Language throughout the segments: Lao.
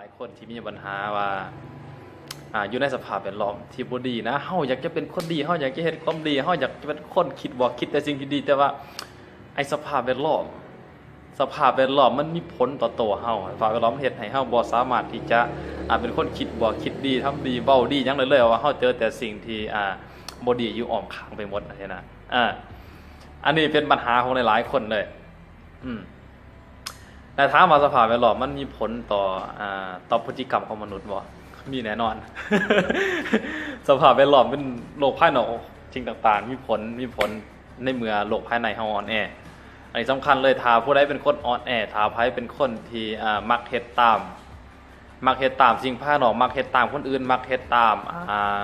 ຫຼາຍຄົນທີ່ມີບັນຫາວ່າ ອ່າ ຢູ່ໃນສະພາບແວດລ້ອມທີ່ບໍ່ດີນະ, ເຮົາຢາກຈະເປັນຄົນດີ, ເຮົາຢາກຈະເຮັດຄວາມດີ, ເຮົາຢາກຈະເປັນຄົນຄິດບວກ, ຄິດແຕ່ສິ່ງທີ່ດີ, ແຕ່ວ່າໄອ້ສະພາບແວດລ້ອມ, ສະພາບແວດລ້ອມມັນມີຜົນຕໍ່ໂຕເຮົາ. ສະພາບແວດລ້ອມມັນເຮັດໃຫ້ເຮົາບໍ່ສາມາດທີ່ຈະ ອ່າ ເປັນຄົນຄິດບວກ, ຄິດດີ, ທຳດີ, ເວົ້າດີຫຍັງໄດ້ເລີຍ, ເພາະວ່າເຮົາເຈີແຕ່ສິ່ງທີ່ ອ່າ ບໍ່ດີຢູ່ອ້ອມຂ້າງໄປໝົດຫັ້ນນະ. ອ່າ ອັນນີ້ເປັນບັນຫາຂອງຫຼາຍໆຄົນເລີຍ. ອືມ ແຕ່ຖາມວ່າສະພາບແວດລ້ອມມັນມີຜົນຕໍ່ ອ່າ ຕໍ່ພຶດຕິກຳຂອງມະນຸດບໍ່? ມີແນ່ນອນ. ສະພາບແວດລ້ອມເປັນໂລກພາຍນອກ ສິ່ງຕ່າງໆ ມີຜົນ, ມີຜົນໃນເມື່ອໂລກພາຍໃນເຮົາອ່ອນແອ. ອັນນີ້ສຳຄັນເລີຍ, ຖ້າຜູ້ໃດເປັນຄົນອ່ອນແອ, ຖ້າໃຜເປັນຄົນທີ່ ອ່າ ມັກເຮັດຕາມ, ມັກເຮັດຕາມສິ່ງພາຍນອກ, ມັກເຮັດຕາມຄົນອື່ນ, ມັກເຮັດຕາມ ອ່າ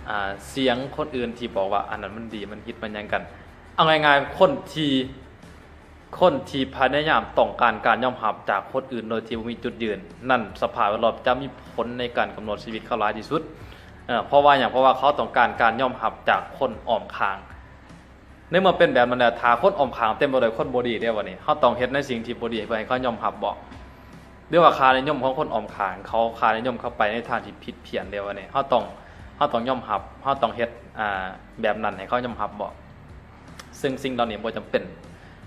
ອ່າ ສຽງຄົນອື່ນທີ່ບອກວ່າອັນນັ້ນມັນດີ, ມັນຜິດ, ມັນຫຍັງກັນ. ເອົາງ່າຍໆ, ຄົນທີ່ ຄົນທີ່ພະຍາຍາມຕ້ອງການການຍອມຮັບຈາກຄົນອື່ນໂດຍທີ່ບໍ່ມີຈຸດຢືນ, ນັ້ນສະພາບແວດລ້ອມຈະມີຜົນໃນການກຳນົດຊີວິດເຂົາຫຼາຍທີ່ສຸດ. ເອີ ເພາະວ່າຫຍັງ? ເພາະວ່າເຂົາຕ້ອງການການຍອມຮັບຈາກຄົນອ້ອມຂ້າງ. ໃນເມື່ອເປັນແບບນັ້ນແລ້ວ, ຖ້າຄົນອ້ອມຂ້າງເຕັມໄປດ້ວຍຄົນບໍ່ດີເດ້ ບາດນີ້ເຮົາຕ້ອງເຮັດໃນສິ່ງທີ່ບໍ່ດີເພື່ອໃຫ້ເຂົາຍອມຮັບບໍ? ຫຼືວ່າຄ່ານິຍົມຂອງຄົນອ້ອມຂ້າງເຂົາ, ຄ່ານິຍົມເຂົາໄປໃນທາງທີ່ຜິດພຽນເດ້ ບາດນີ້ເຮົາຕ້ອງ, ເຮົາຕ້ອງຍອມຮັບ, ເຮົາຕ້ອງເຮັດ ອ່າ ແບບນັ້ນໃຫ້ເຂົາຍອມຮັບບໍ? ເຊິ່ງສິ່ງເຫຼົ່ານີ້ບໍ່ຈຳເປັນ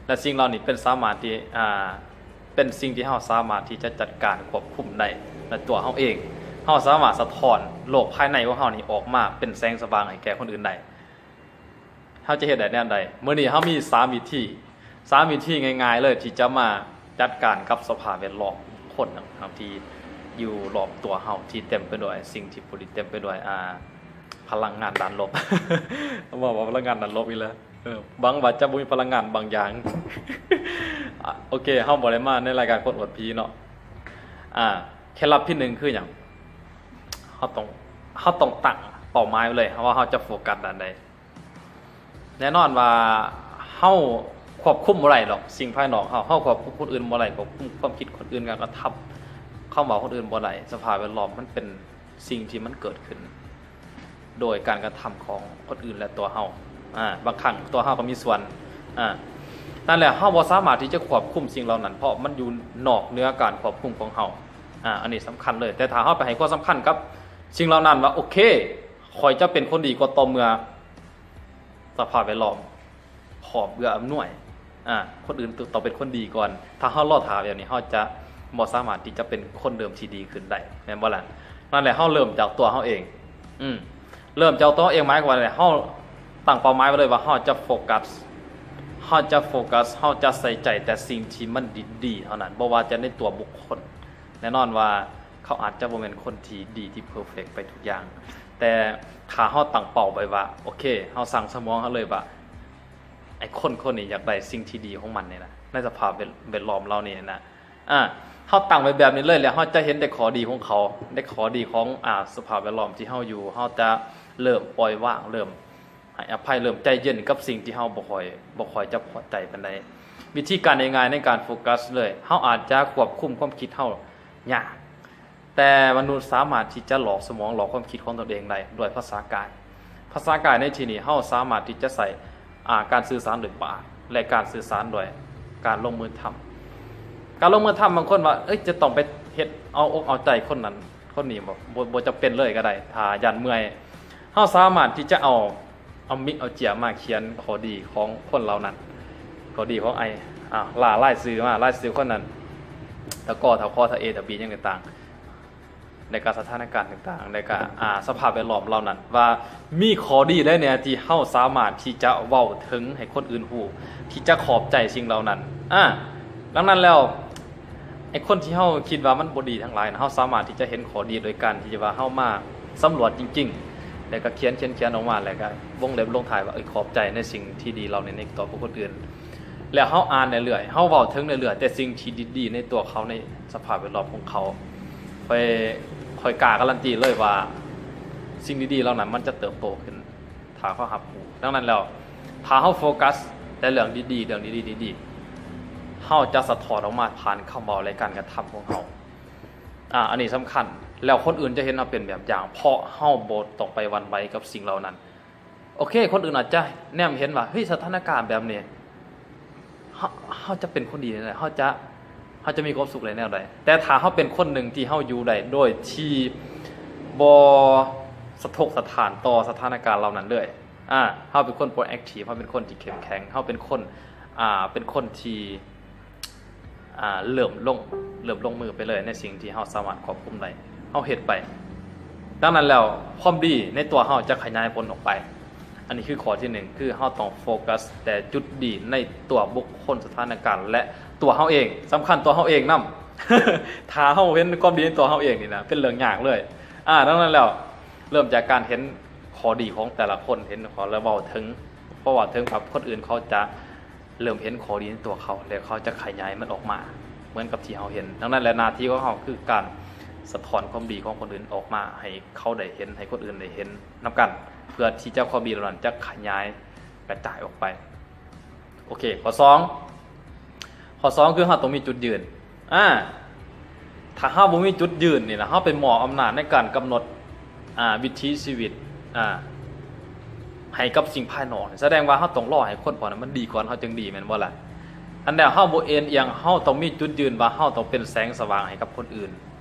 ແລະ ສິ່ງເຫຼົ່ານີ້ເປັນສາມາດທີ່ ອ່າ ເປັນສິ່ງທີ່ເຮົາສາມາດທີ່ຈະຈັດການຄວບຄຸມໄດ້ດ້ວຍຕົວເຮົາເອງ. ເຮົາສາມາດສະທ້ອນໂລກພາຍໃນຂອງເຮົານີ້ອອກມາເປັນແສງສະຫວ່າງໃຫ້ແກ່ຄົນອື່ນໄດ້. ເຮົາຈະເຮັດໄດ້ແນວໃດ? ມື້ນີ້ເຮົາມີສາມວິທີ, ສາມວິທີງ່າຍໆເລີຍທີ່ຈະມາຈັດການກັບສະພາບແວດລ້ອມ, ຄົນຕ່າງໆທີ່ຢູ່ລອບຕົວເຮົາ ທີ່ເຕັມໄປດ້ວຍສິ່ງທີ່ບໍ່ດີ, ເຕັມໄປດ້ວຍ ອ່າ ພະລັງງານດ້ານລົບ. ເວົ້າວ່າພະລັງງານດ້ານລົບອີກແລ້ວ. ເອີ ຫວັງວ່າຈະບໍ່ມີພະລັງງານບາງຢ່າງ. ອ່ະ ໂອເຄ, ເຮົາບໍ່ໄດ້ມາໃນລາຍການຄົນອວດຜີເນາະ. ອ່າ ເຄັດລັບທີໜຶ່ງຄືຫຍັງ? ເຮົາຕ້ອງ, ເຮົາຕ້ອງຕັ້ງເປົ້າໝາຍໄວ້ເລີຍວ່າເຮົາຈະໂຟກັສດ້ານໃດ. ແນ່ນອນວ່າເຮົາຄວບຄຸມບໍ່ໄດ້ດອກສິ່ງພາຍນອກເຮົາ, ເຮົາຄວບຄຸມຄົນອື່ນບໍ່ໄດ້, ຄວບຄຸມຄວາມຄິດຄົນອື່ນ, ການກະທຳ, ຄຳເວົ້າຄົນອື່ນບໍ່ໄດ້. ສະພາບແວດລ້ອມມັນເປັນ ສິ່ງທີ່ມັນເກີດຂຶ້ນໂດຍການກະທຳຂອງຄົນອື່ນ ແລະ ຕົວເຮົາ. ອາ ບາງຄັ້ງຕົວເຮົາກໍມີສ່ວນ. ອາ ນັ້ນແຫຼະ, ເຮົາບໍ່ສາມາດທີ່ຈະຄວບຄຸມສິ່ງເຫຼົ່ານັ້ນ, ເພາະມັນຢູ່ນອກເໜືອການຄວບຄຸມຂອງເຮົາ. ອາ ອັນນີ້ສຳຄັນເລີຍ. ແຕ່ຖ້າເຮົາໄປໃຫ້ຄວາມສຳຄັນກັບສິ່ງເຫຼົ່ານັ້ນວ່າ ໂອເຄ, ຂ້ອຍຈະເປັນຄົນດີກໍຕໍ່ເມື່ອ ສະພາບແວດລ້ອມພ້ອມເອື້ອອຳນວຍ, ອາ ຄົນອື່ນຕ້ອງເປັນຄົນດີກ່ອນ. ຖ້າເຮົາລໍຖ້າແບບນີ້, ເຮົາຈະບໍ່ສາມາດທີ່ຈະເປັນຄົນເດີມທີ່ດີຂຶ້ນໄດ້, ແມ່ນບໍ່ລະ? ນັ້ນແຫຼະ, ເຮົາເລີ່ມຈາກຕົວເຮົາເອງ. ອືມ ເລີ່ມຈາກຕົວເຮົາເອງ ໝາຍຄວາມວ່າ ເຮົາຕັ້ງເປົ້າໝາຍໄວ້ເລີຍວ່າ ເຮົາຈະໂຟກັສ, ເຮົາຈະໂຟກັສ, ເຮົາຈະໃສ່ໃຈແຕ່ສິ່ງທີ່ມັນດີໆເທົ່ານັ້ນ, ບໍ່ວ່າຈະໃນຕົວບຸກຄົນ. ແນ່ນອນວ່າເຂົາອາດຈະບໍ່ແມ່ນຄົນທີ່ດີທີ່ເພີເຟັກໄປທຸກຢ່າງ, ແຕ່ຖ້າເຮົາຕັ້ງເປົ້າໄວ້ວ່າ ໂອເຄ, ເຮົາສັ່ງສະໝອງເຮົາເລີຍວ່າ ໄອ້ຄົນຄົນນີ້ຢາກໄດ້ສິ່ງທີ່ດີຂອງມັນນີ້ນະ, ໃນສະພາບແວດ ແວດລ້ອມເຫຼົ່ານີ້ນະ. ອາ ເຮົາຕັ້ງໄວ້ແບບນີ້ເລີຍ ແລ້ວເຮົາຈະເຫັນແຕ່ຂໍ້ດີຂອງເຂົາ, ແຕ່ຂໍ້ດີຂອງ ອາ ສະພາບແວດລ້ອມທີ່ເຮົາຢູ່. ເຮົາຈະເລີ່ມປ່ອຍວາງ, ເລີ່ມ ໃຫ້ອະໄພ, ເລີ່ມໃຈເຢັນກັບສິ່ງທີ່ເຮົາບໍ່ຄ່ອຍ, ບໍ່ຄ່ອຍຈະພໍໃຈປານໃດ. ວິທີການງ່າຍໆໃນການໂຟກັສເລີຍ, ເຮົາອາດຈະຄວບຄຸມຄວາມຄິດເຮົາຍາກ, ແຕ່ມະນຸດສາມາດທີ່ຈະຫຼອກສະໝອງ, ຫຼອກຄວາມຄິດຂອງຕົນເອງໄດ້ດ້ວຍພາສາກາຍ. ພາສາກາຍໃນທີ່ນີ້ ເຮົາສາມາດທີ່ຈະໃຊ້ ອາ ການສື່ສານດ້ວຍປາກ ແລະ ການສື່ສານດ້ວຍການລົງມືທຳ. ການລົງມືທຳ, ບາງຄົນວ່າ ເອີຍ ຈະຕ້ອງໄປເຮັດເອົາອົກເອົາໃຈຄົນນັ້ນຄົນນີ້ບໍ? ບໍ່, ບໍ່ຈຳເປັນເລີຍກໍໄດ້. ຖ້າຢ້ານເມື່ອຍ, ເຮົາສາມາດທີ່ຈະເອົາ ເອົາມິກເອົາເຈ້ຍມາຂຽນຂໍ້ດີຂອງຄົນເຫຼົ່ານັ້ນ, ຂໍ້ດີຂອງໄອ້ ອ່າ ລ່າລາຍຊື່ມາ, ລາຍຊື່ຄົນນັ້ນ, ຕະກໍ ທະ ຄອ ທະ ເອ ທະ ບີ ຫຍັງຕ່າງໆ ແລະກະສະຖານະການຕ່າງໆ ແລະກະ ອ່າ ສະພາບແວດລ້ອມເຫຼົ່ານັ້ນ ວ່າມີຂໍ້ດີໃດແດ່ທີ່ເຮົາສາມາດທີ່ຈະເວົ້າເຖິງໃຫ້ຄົນອື່ນຮູ້, ທີ່ຈະຂອບໃຈສິ່ງເຫຼົ່ານັ້ນ. ອາ ດັ່ງນັ້ນແລ້ວ ໄອ້ຄົນທີ່ເຮົາຄິດວ່າມັນບໍ່ດີທັງຫຼາຍນະ, ເຮົາສາມາດທີ່ຈະເຫັນຂໍ້ດີໂດຍການທີ່ວ່າເຮົາມາສຳຫຼວດຈິງໆ ແລ້ວກໍຂຽນ, ຂຽນ, ຂຽນອອກມາ ແລ້ວກໍວົງເລັບລົງທ້າຍວ່າ ເອີ ຂອບໃຈໃນສິ່ງທີ່ດີເຫຼົ່ານີ້ໃນຕໍ່ບຸກຄົນອື່ນ. ແລ້ວເຮົາອ່ານເລື້ອຍໆ, ເຮົາເວົ້າເຖິງເລື້ອຍໆ ແຕ່ສິ່ງທີ່ດີໆໃນຕົວເຂົາ, ໃນສະພາບແວດລ້ອມຂອງເຂົາ. ຂ້ອຍ, ຂ້ອຍກ້າກາລັນຕີເລີຍວ່າ ສິ່ງດີໆເຫຼົ່ານັ້ນມັນຈະເຕີບໂຕຂຶ້ນ ຖ້າເຂົາຮັບຮູ້. ດັ່ງນັ້ນແລ້ວ ຖ້າເຮົາໂຟກັສແຕ່ເລື່ອງດີໆ, ເລື່ອງດີໆ, ດີໆ, ເຮົາຈະສະທ້ອນອອກມາຜ່ານຄຳເວົ້າ ແລະ ການກະທຳຂອງເຮົາ. ອາ ອັນນີ້ສຳຄັນ. ແລ້ວຄົນອື່ນຈະເຫັນເຮົາເປັນແບບຢ່າງ, ເພາະເຮົາບໍ່ຕ້ອງໄປຫວັ່ນໄຫວກັບສິ່ງເຫຼົ່ານັ້ນ. ໂອເຄ, ຄົນອື່ນອາດຈະແນມເຫັນວ່າ ເຮີ້ຍ, ສະຖານະການແບບນີ້ ເຮົາ, ເຮົາຈະເປັນຄົນດີແນວໃດ? ເຮົາຈະ ເຮົາຈະມີຄວາມສຸກໄດ້ແນວໃດ? ແຕ່ຖ້າເຮົາເປັນຄົນໜຶ່ງທີ່ເຮົາຢູ່ໄດ້ໂດຍທີ່ບໍ່ສະທົກສະທ້ານຕໍ່ສະຖານະການເຫຼົ່ານັ້ນເລີຍ, ອາ, ເຮົາເປັນຄົນ proactive, ເຮົາເປັນຄົນທີ່ເຂັ້ມແຂງ, ເຮົາເປັນຄົນ, ອາ, ເປັນຄົນທີ່, ອາ, ເລີ່ມລົງ, ເລີ່ມລົງມືໄປເລີຍໃນສິ່ງທີ່ເຮົາສາມາດຄວບຄຸມໄດ້, ເຮົາເຮັດໄປ. ດັ່ງນັ້ນແລ້ວ, ຄວາມດີໃນຕົວເຮົາຈະຂະຫຍາຍຜົນອອກໄປ. ອັນນີ້ຄືຂໍ້ທີໜຶ່ງ, ຄືເຮົາຕ້ອງໂຟກັສແຕ່ຈຸດດີໃນຕົວບຸກຄົນ, ສະຖານະການ ແລະ ຕົວເຮົາເອງ. ສຳຄັນຕົວເຮົາເອງນຳ. ຖ້າເຮົາເຫັນຄວາມດີໃນຕົວເຮົາເອງນີ້ນະ ເປັນເລື່ອງຍາກເລີຍ. ອາ, ດັ່ງນັ້ນແລ້ວ, ເລີ່ມຈາກການເຫັນຂໍ້ດີຂອງແຕ່ລະຄົນ, ເຫັນຂໍ້ ແລະ ເວົ້າເຖິງ, ເພາະເວົ້າເຖິງກັບຄົນອື່ນ, ເຂົາຈະເລີ່ມເຫັນຂໍ້ດີໃນຕົວເຂົາ ແລະ ເຂົາຈະຂະຫຍາຍມັນອອກມາ ເໝືອນກັບທີ່ເຮົາເຫັນ. ດັ່ງນັ້ນແຫຼະ, ໜ້າທີ່ຂອງເຮົາຄືການສະທ້ອນຄວາມດີຂອງຄົນອື່ນອອກມາ ໃຫ້ເຂົາໄດ້ເຫັນ, ໃຫ້ຄົນອື່ນໄດ້ເຫັນນຳກັນ, ເພື່ອທີ່ຈະ ຄວາມດີເຫຼົ່ານັ້ນຈະຂະຫຍາຍກະຈາຍອອກໄປ. ໂອເຄ, ຂໍ້ສອງ, ຂໍ້ສອງຄືເຮົາຕ້ອງມີຈຸດຢືນ. ອາ, ຖ້າເຮົາບໍ່ມີຈຸດຢືນນີ້ນະ, ເຮົາໄປມອບອຳນາດໃນການກຳນົດ, ອາ, ວິຖີຊີວິດ, ອາ, ໃຫ້ກັບສິ່ງພາຍນອກ, ສະແດງວ່າເຮົາຕ້ອງລໍໃຫ້ຄົນພວກນັ້ນມັນດີກ່ອນເຮົາຈຶ່ງດີ, ແມ່ນບໍ່ລະ? ອັນແລ້ວເຮົາບໍ່ເອນອຽງ, ເຮົາຕ້ອງມີຈຸດຢືນວ່າເຮົາຕ້ອງເປັນແສງສະຫວ່າງໃຫ້ກັບຄົນອື່ນ.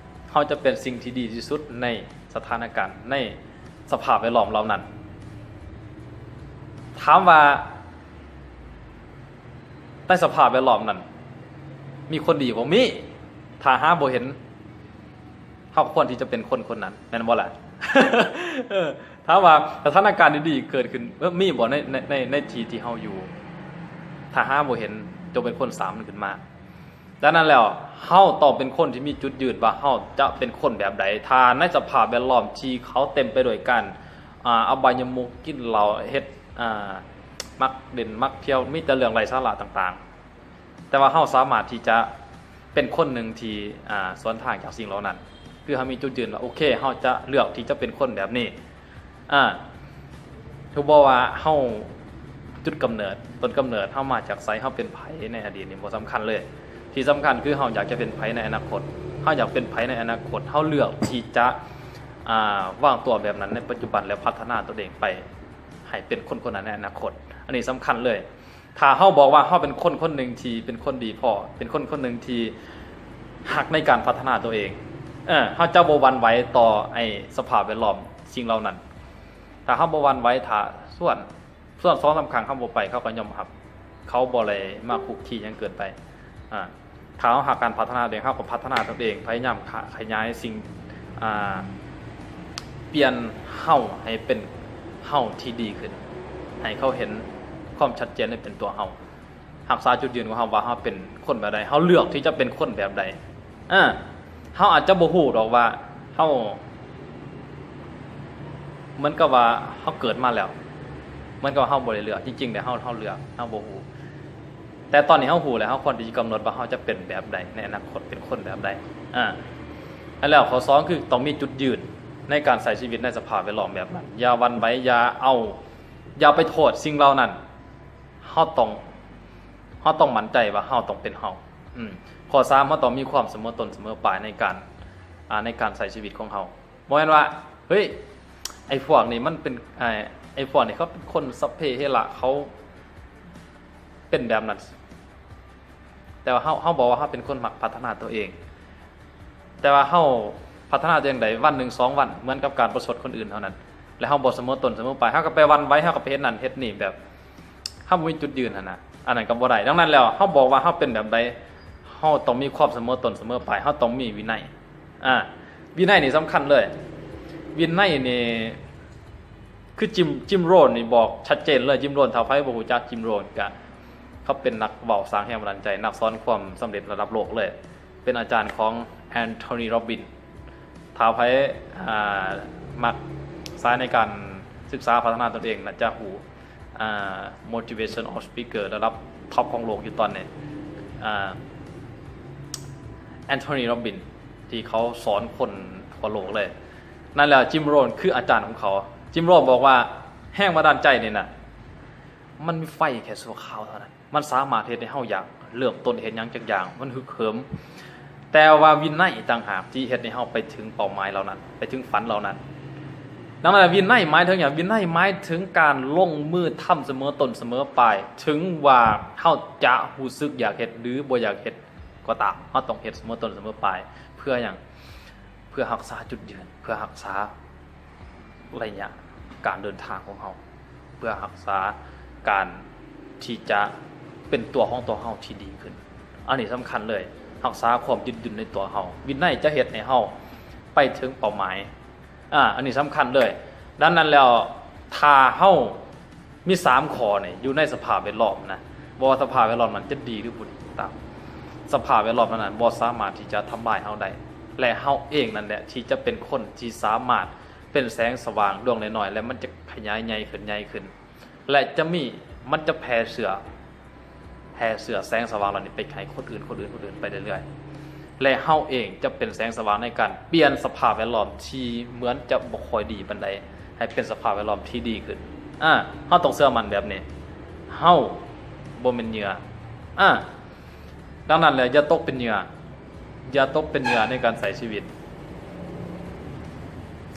ເຮົາຈະເປັນສິ່ງທີ່ດີທີ່ສຸດໃນສະຖານະການ, ໃນສະພາບແວດລ້ອມເຫຼົ່ານັ້ນ. ຖາມວ່າ ໃນສະພາບແວດລ້ອມນັ້ນ ມີຄົນດີບໍ່? ມີ. ຖ້າຫາບໍ່ເຫັນ, ເຮົາຄວນທີ່ຈະເປັນຄົນຄົນນັ້ນ, ແມ່ນບໍ່ລະ? ເອີ, ຖາມວ່າສະຖານະການດີໆເກີດຂຶ້ນ, ເອີ, ມີບໍ່ໃນ, ໃນ, ໃນ, ໃນທີ່ທີ່ເຮົາຢູ່? ຖ້າຫາບໍ່ເຫັນ, ຈົ່ງເປັນຄົນສ້າງມັນຂຶ້ນມາ. ດັ່ງນັ້ນແລ້ວ, ເຮົາຕ້ອງເປັນຄົນທີ່ມີຈຸດຢືນວ່າເຮົາຈະເປັນຄົນແບບໃດ. ຖ້າໃນສະພາບແວດລ້ອມທີ່ເຂົາເຕັມໄປດ້ວຍການ, ອາ, ອະບາຍາມຸກ, ກິນເຫຼົ້າ, ເຮັດ, ອາ, ມັກຫຼິ້ນມັກທ່ຽວ, ມີແຕ່ເລື່ອງໄຮ້ສາລະຕ່າງໆ, ແຕ່ວ່າເຮົາສາມາດທີ່ຈະເປັນຄົນໜຶ່ງທີ່, ອາ, ສວນທາງຈາກສິ່ງເຫຼົ່ານັ້ນ, ຄືເຮົາມີຈຸດຢືນວ່າ, ໂອເຄ, ເຮົາຈະເລືອກທີ່ຈະເປັນຄົນແບບນີ້. ອາ, ຮູ້ບໍ່ວ່າເຮົາ, ຈຸດກຳເນີດ, ຕົ້ນກຳເນີດເຮົາມາຈາກໃສ, ເຮົາເປັນໃຜໃນອະດີດນີ້ບໍ່ສຳຄັນເລີຍ. ທີ່ສຳຄັນຄືເຮົາຢາກຈະເປັນໃຜໃນອະນາຄົດ. ເຮົາຢາກເປັນໃຜໃນອະນາຄົດ, ເຮົາເລືອກທີ່ຈະ, ອາ, ວາງຕົວແບບນັ້ນໃນປັດຈຸບັນ ແລະ ພັດທະນາຕົວເອງໄປໃຫ້ເປັນຄົນຄົນນັ້ນໃນອະນາຄົດ. ອັນນີ້ສຳຄັນເລີຍ. ຖ້າເຮົາບອກວ່າເຮົາເປັນຄົນຄົນໜຶ່ງທີ່ເປັນຄົນດີພໍ, ເປັນຄົນຄົນໜຶ່ງທີ່ຮັກໃນການພັດທະນາຕົວເອງ, ເອີ, ເຮົາຈະບໍ່ຫວັ່ນໄຫວຕໍ່ໄອ້ສະພາບແວດລ້ອມສິ່ງເຫຼົ່ານັ້ນ. ຖ້າເຮົາບໍ່ຫວັ່ນໄຫວ, ຖ້າສ່ວນ, ສ່ວນສອງສາມຄັ້ງເຮົາບໍ່ໄປ, ເຂົາກໍຍອມຮັບ, ເຂົາບໍ່ໄດ້ມາຄຸກຄີຫຍັງເກີນໄປ. ອາ, ຖ້າເຮົາຮັກການພັດທະນາຕົວເອງ, ເຮົາກໍພັດທະນາຕົວເອງ, ພະຍາຍາມຂະ, ຂະຫຍາຍສິ່ງ, ອາ, ປ່ຽນເຮົາໃຫ້ເປັນເຮົາທີ່ດີຂຶ້ນ, ໃຫ້ເຂົາເຫັນຄວາມຊັດເຈນໃນເປັນຕົວເຮົາ, ຮັກສາຈຸດຢືນຂອງເຮົາວ່າເຮົາເປັນຄົນແບບໃດ, ເຮົາເລືອກທີ່ຈະເປັນຄົນແບບໃດ. ອາ, ເຮົາອາດຈະບໍ່ຮູ້ດອກວ່າເຮົາ, ເໝືອນກັບວ່າເຮົາເກີດມາແລ້ວ, ເໝືອນກັບວ່າເຮົາບໍ່ໄດ້ເລືອກ, ຈິງໆແລ້ວເຮົາ, ເຮົາເລືອກ, ເຮົາບໍ່ຮູ້. ແຕ່ຕອນນີ້ເຮົາຮູ້ແລ້ວ, ເຮົາຄວນທີ່ຈະກຳນົດວ່າເຮົາຈະເປັນແບບໃດໃນອະນາຄົດ, ເປັນຄົນແບບໃດ. ອາ, ອັນແລ້ວຂໍ້ສອງຄືຕ້ອງມີຈຸດຢືນໃນການໃຊ້ຊີວິດໃນສະພາບແວດລ້ອມແບບນັ້ນ. ຢ່າຫວັ່ນໄຫວ, ຢ່າເອົາ, ຢ່າໄປໂທດສິ່ງເຫຼົ່ານັ້ນ. ເຮົາຕ້ອງ, ເຮົາຕ້ອງໝັ້ນໃຈວ່າເຮົາຕ້ອງເປັນເຮົາ. ອືມ, ຂໍ້ສາມ ເຮົາຕ້ອງມີຄວາມສະເໝີຕົ້ນສະເໝີປາຍໃນການ, ອາ, ໃນການໃຊ້ຊີວິດຂອງເຮົາ. ບໍ່ແມ່ນວ່າ, ເຮີ້ຍ, ໄອ້ພວກນີ້ມັນເປັນ, ໄອ້, ໄອ້ພວກນີ້ເຂົາເປັນຄົນສັບເພເຮລະ, ເຂົາເປັນແບບນັ້ນ. ແຕ່ວ່າເຮົາ, ເຮົາບອກວ່າເຮົາເປັນຄົນມັກພັດທະນາຕົວເອງ. ແຕ່ວ່າເຮົາພັດທະນາຕົວເອງໄດ້ວັນໜຶ່ງສອງວັນ ເໝືອນກັບການປະຊົດຄົນອື່ນເທົ່ານັ້ນ ແລະ ເຮົາບໍ່ສະເໝີຕົ້ນສະເໝີປາຍ, ເຮົາກໍໄປຫວັ່ນໄຫວ, ເຮົາກໍໄປເຮັດນັ້ນເຮັດນີ້ ແບບເຮົາບໍ່ມີຈຸດຢືນຫັ້ນນະ, ອັນນັ້ນກໍບໍ່ໄດ້. ດັ່ງນັ້ນແລ້ວ ເຮົາບອກວ່າເຮົາເປັນແບບໃດ, ເຮົາຕ້ອງມີຄວາມສະເໝີຕົ້ນສະເໝີປາຍ, ເຮົາຕ້ອງມີວິໄນ. ອາ, ວິໄນນີ້ສຳຄັນເລີຍ. ວິໄນນີ້ ຄື Jim, Jim Rohn ນີ້ບອກຊັດເຈນເລີຍ. Jim Rohn ຖ້າໃຜບໍ່ຮູ້ຈັກ Jim Rohn ກະ ເຂົາເປັນນັກເວົ້າສ້າງແຮງບັນດານໃຈ, ນັກສອນຄວາມສຳເລັດລະດັບໂລກເລີຍ, ເປັນອາຈານຂອງ Anthony Robbins. ຖ້າໃຜ, ອາ, ມັກສາຍໃນການສຶກສາພັດທະນາຕົນເອງ ໜ້າຈະຮູ້, ອາ, motivational speaker ລະດັບທັອບຂອງໂລກຢູ່ຕອນນີ້, ອາ, Anthony Robbins ທີ່ເຂົາສອນຄົນທົ່ວໂລກເລີຍ. ນັ້ນແຫຼະ Jim Rohn ຄືອາຈານຂອງເຂົາ. Jim Rohn ບອກວ່າ ແຮງບັນດານໃຈນີ້ນະ ມັນມີໄຟແຄ່ຊົ່ວຄາວເທົ່ານັ້ນ, ມັນສາມາດເຮັດໃຫ້ເຮົາຢາກເລີ່ມຕົ້ນເຮັດຫຍັງຈັກຢ່າງ, ມັນຮຶກເຫີມ, ແຕ່ວ່າວິໄນຕ່າງຫາກທີ່ເຮັດໃຫ້ເຮົາໄປເຖິງເປົ້າໝາຍເຫຼົ່ານັ້ນ, ໄປເຖິງຝັນເຫຼົ່ານັ້ນ. ດັ່ງນັ້ນ ວິໄນໝາຍເຖິງຫຍັງ? ວິໄນໝາຍເຖິງການລົງມືທຳສະເໝີຕົ້ນສະເໝີປາຍ, ເຖິງວ່າເຮົາຈະຮູ້ສຶກຢາກເຮັດ ຫຼື ບໍ່ຢາກເຮັດ, ກໍຕາມ ເຮົາຕ້ອງເຮັດສະເໝີຕົ້ນສະເໝີປາຍ. ເພື່ອຫຍັງ? ເພື່ອຮັກສາຈຸດຢືນ, ເພື່ອຮັກສາໄລຍະການເດີນທາງຂອງເຮົາ, ເພື່ອຮັກສາການທີ່ຈະເປັນຕົວຂອງຕົວເຮົາທີ່ດີຂຶ້ນ. ອັນນີ້ສຳຄັນເລີຍ, ຮັກສາຄວາມຢືດຫຍຸ່ນໃນຕົວເຮົາ. ວິໄນຈະເຮັດໃຫ້ເຮົາໄປເຖິງເປົ້າໝາຍ. ອາ ອັນນີ້ສຳຄັນເລີຍ. ດັ່ງນັ້ນແລ້ວ ຖ້າເຮົາມີສາມຂໍ້ນີ້ຢູ່ໃນສະພາບແວດລ້ອມນະ, ບໍ່ວ່າສະພາບແວດລ້ອມນັ້ນຈະດີຫຼືບໍ່ດີກໍຕາມ, ສະພາບແວດລ້ອມນັ້ນໆບໍ່ສາມາດທີ່ຈະທຳລາຍເຮົາໄດ້ ແລະ ເຮົາເອງນັ້ນແຫຼະທີ່ຈະເປັນຄົນທີ່ສາມາດເປັນແສງສະຫວ່າງດວງນ້ອຍໆ ແລະ ມັນຈະຂະຫຍາຍໃຫຍ່ຂຶ້ນ, ໃຫຍ່ຂຶ້ນ ແລະ ຈະມີ, ມັນຈະແຜ່ເຊື້ອ ແຜ່ເຊື້ອແສງສະຫວ່າງເຫຼົ່ານີ້ໄປໃຫ້ຄົນອື່ນ, ຄົນອື່ນ, ຄົນອື່ນໄປເລື້ອຍໆ ແລະ ເຮົາເອງຈະເປັນແສງສະຫວ່າງໃນການປ່ຽນສະພາບແວດລ້ອມທີ່ເໝືອນຈະບໍ່ຄ່ອຍດີປານໃດ ໃຫ້ເປັນສະພາບແວດລ້ອມທີ່ດີຂຶ້ນ. ອາ ເຮົາຕ້ອງເຊື່ອໝັ້ນແບບນີ້. ເຮົາບໍ່ແມ່ນເຫຍື່ອ. ອາ ດັ່ງນັ້ນແຫຼະ ຢ່າຕົກເປັນເຫຍື່ອ, ຢ່າຕົກເປັນເຫຍື່ອໃນການໃຊ້ຊີວິດ.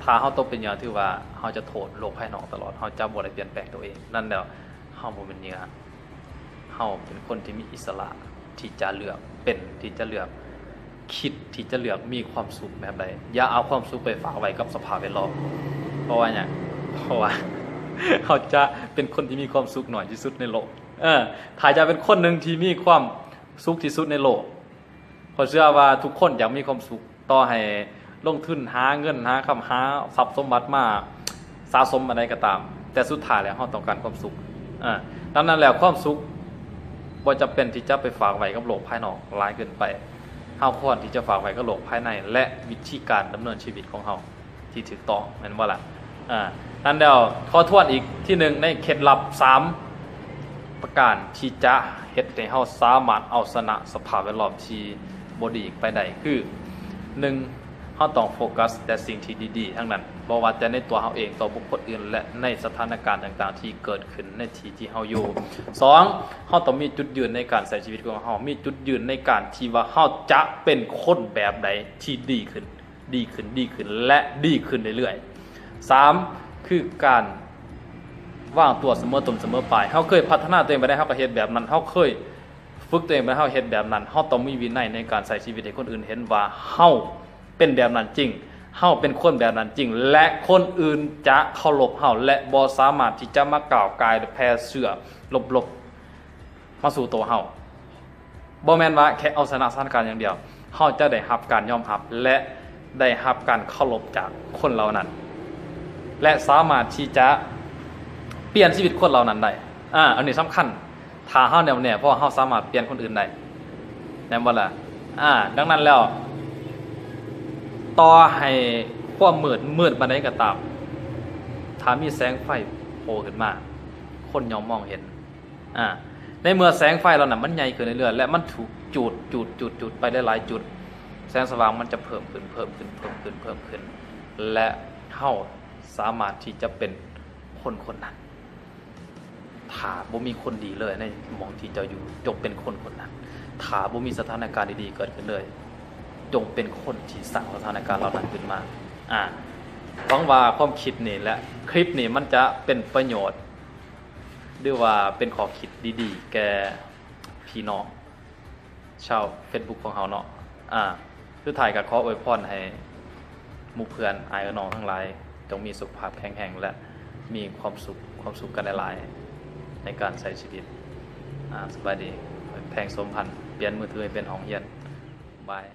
ຖ້າເຮົາຕົກເປັນເຫຍື່ອ ຖືວ່າເຮົາຈະໂທດໂລກພາຍນອກຕະຫຼອດ, ເຮົາຈະບໍ່ໄດ້ປ່ຽນແປງຕົວເອງ. ນັ້ນແລ້ວ ເຮົາບໍ່ແມ່ນເຫຍື່ອ. ເຮົາເປັນຄົນທີ່ມີອິດສະຫຼະທີ່ຈະເລືອກເປັນ, ທີ່ຈະເລືອກຄິດ, ທີ່ຈະເລືອກມີຄວາມສຸກແບບໃດ. ຢ່າເອົາຄວາມສຸກໄປຝາກໄວ້ກັບສະພາບແວດລ້ອມ. ເພາະວ່າຫຍັງ? ເພາະວ່າເຮົາຈະເປັນຄົນທີ່ມີຄວາມສຸກໜ້ອຍທີ່ສຸດໃນໂລກ. ເອີ ຖ້າຈະເປັນຄົນໜຶ່ງທີ່ມີຄວາມສຸກທີ່ສຸດໃນໂລກ, ຂ້ອຍເຊື່ອວ່າທຸກຄົນຢາກມີຄວາມສຸກ. ຕໍ່ໃຫ້ລົງທຶນຫາເງິນຫາຄຳ, ຫາຊັບສົມບັດມາສະສົມປານໃດກໍຕາມ, ແຕ່ສຸດທ້າຍແລ້ວເຮົາຕ້ອງການຄວາມສຸກ. ເອີ ດັ່ງນັ້ນແລ້ວ ຄວາມສຸກບໍ່ຈຳເປັນທີ່ຈະໄປຝາກໄວ້ກັບໂລກພາຍນອກຫຼາຍເກີນໄປ. ເຮົາຄວນທີ່ຈະຝາກໄວ້ກັບໂລກພາຍໃນ ແລະ ວິທີການດຳເນີນຊີວິດຂອງເຮົາທີ່ຖືກຕ້ອງ, ແມ່ນບໍ່ລະ? ອາ ນັ້ນແລ້ວ ຂໍທວນອີກທີໜຶ່ງ ໃນເຄັດລັບສາມປະການທີ່ຈະເຮັດໃຫ້ເຮົາສາມາດເອົາຊະນະສະພາບແວດລ້ອມທີ່ບໍ່ດີໄປໄດ້ ຄື ໜຶ່ງ ເຮົາຕ້ອງໂຟກັສແຕ່ສິ່ງທີ່ດີໆທັງນັ້ນ, ບໍ່ວ່າແຕ່ໃນຕົວເຮົາເອງ, ຕໍ່ບຸກຄົນອື່ນ ແລະ ໃນສະຖານະການຕ່າງໆທີ່ເກີດຂຶ້ນໃນທີ່ທີ່ເຮົາຢູ່. ສອງ ເຮົາຕ້ອງມີຈຸດຢືນໃນການໃຊ້ຊີວິດຂອງເຮົາ, ມີຈຸດຢືນໃນການທີ່ວ່າເຮົາຈະເປັນຄົນແບບໃດທີ່ດີຂຶ້ນ, ດີຂຶ້ນ, ດີຂຶ້ນ ແລະ ດີຂຶ້ນເລື້ອຍໆ. ສາມ ຄືການວາງຕົວສະເໝີຕົ້ນສະເໝີປາຍ. ເຮົາເຄີຍພັດທະນາຕົວເອງໄປໄດ້ ເຮົາກໍເຮັດແບບນັ້ນ, ເຮົາເຄີຍຝຶກຕົວເອງໄປ ເຮົາເຮັດແບບນັ້ນ. ເຮົາຕ້ອງມີວິໄນໃນການໃຊ້ຊີວິດໃຫ້ຄົນອື່ນເຫັນວ່າເຮົາເປັນແບບນັ້ນຈິງ, ເຮົາເປັນຄົນແບບນັ້ນຈິງ ແລະ ຄົນອື່ນຈະເຄົາລົບເຮົາ ແລະ ບໍ່ສາມາດທີ່ຈະມາກ້າວກ່າຍ ແລະ ແຜ່ເຊື້ອລົບໆມາສູ່ຕົວເຮົາ. ບໍ່ແມ່ນວ່າແຄ່ເອົາຊະນະສະຖານະການຢ່າງດຽວ, ເຮົາຈະໄດ້ຮັບການຍອມຮັບ ແລະ ໄດ້ຮັບການເຄົາລົບຈາກຄົນເຫຼົ່ານັ້ນ ແລະ ສາມາດທີ່ຈະປ່ຽນຊີວິດຄົນເຫຼົ່ານັ້ນໄດ້. ອາ ອັນນີ້ສຳຄັນ, ຖ້າເຮົາແນ່ວແນ່ພໍ ເຮົາສາມາດປ່ຽນຄົນອື່ນໄດ້, ແມ່ນບໍ່ລະ? ອາ ດັ່ງນັ້ນແລ້ວ ຕໍ່ໃຫ້ຄວາມມືດ ມືດປານໃດກໍຕາມ, ຖ້າມີແສງໄຟໂຜ່ຂຶ້ນມາ ຄົນຍ່ອມມອງເຫັນ. ອາ ໃນເມື່ອແສງໄຟເຫຼົ່ານັ້ນມັນໃຫຍ່ຂຶ້ນເລື້ອຍໆ ແລະ ມັນຖືກຈູດ, ຈູດ, ຈູດ, ຈູດໄປຫຼາຍໆຈຸດ, ແສງສະຫວ່າງມັນຈະເພີ່ມຂຶ້ນ, ເພີ່ມຂຶ້ນ, ເພີ່ມຂຶ້ນ, ເພີ່ມຂຶ້ນ ແລະ ເຮົາສາມາດທີ່ຈະເປັນຄົນຄົນນັ້ນ. ຖ້າບໍ່ມີຄົນດີເລີຍໃນໝ່ອງທີ່ເຈົ້າຢູ່, ຈົ່ງເປັນຄົນຄົນນັ້ນ. ຖ້າບໍ່ມີສະຖານະການດີໆເກີດຂຶ້ນເລີຍ, ຈົ່ງເປັນຄົນທີ່ສ້າງສະຖານະການເຫຼົ່ານັ້ນຂຶ້ນມາ. ອາ ຫວັງວ່າຄວາມຄິດນີ້ ແລະ ຄລິບນີ້ມັນຈະເປັນປະໂຫຍດ ຫຼືວ່າເປັນຂໍ້ຄິດດີໆແກ່ພີ່ນ້ອງຊາວເຟສບຸກຂອງເຮົາເນາະ. ອາ ສຸດທ້າຍກໍຂໍອວຍພອນໃຫ້ໝູ່ເພື່ອນ ອ້າຍເອື້ອຍນ້ອງທັງຫຼາຍ ຈົ່ງມີສຸຂະພາບແຂງແຮງ ແລະ ມີຄວາມສຸກ, ຄວາມສຸກກັນຫຼາຍໆໃນການໃຊ້ຊີວິດ. ອາ ສະບາຍດີ. ແພງສົມພັນ, ປ່ຽນມືຖືໃຫ້ເປັນຫ້ອງຮຽນ. ບາຍ.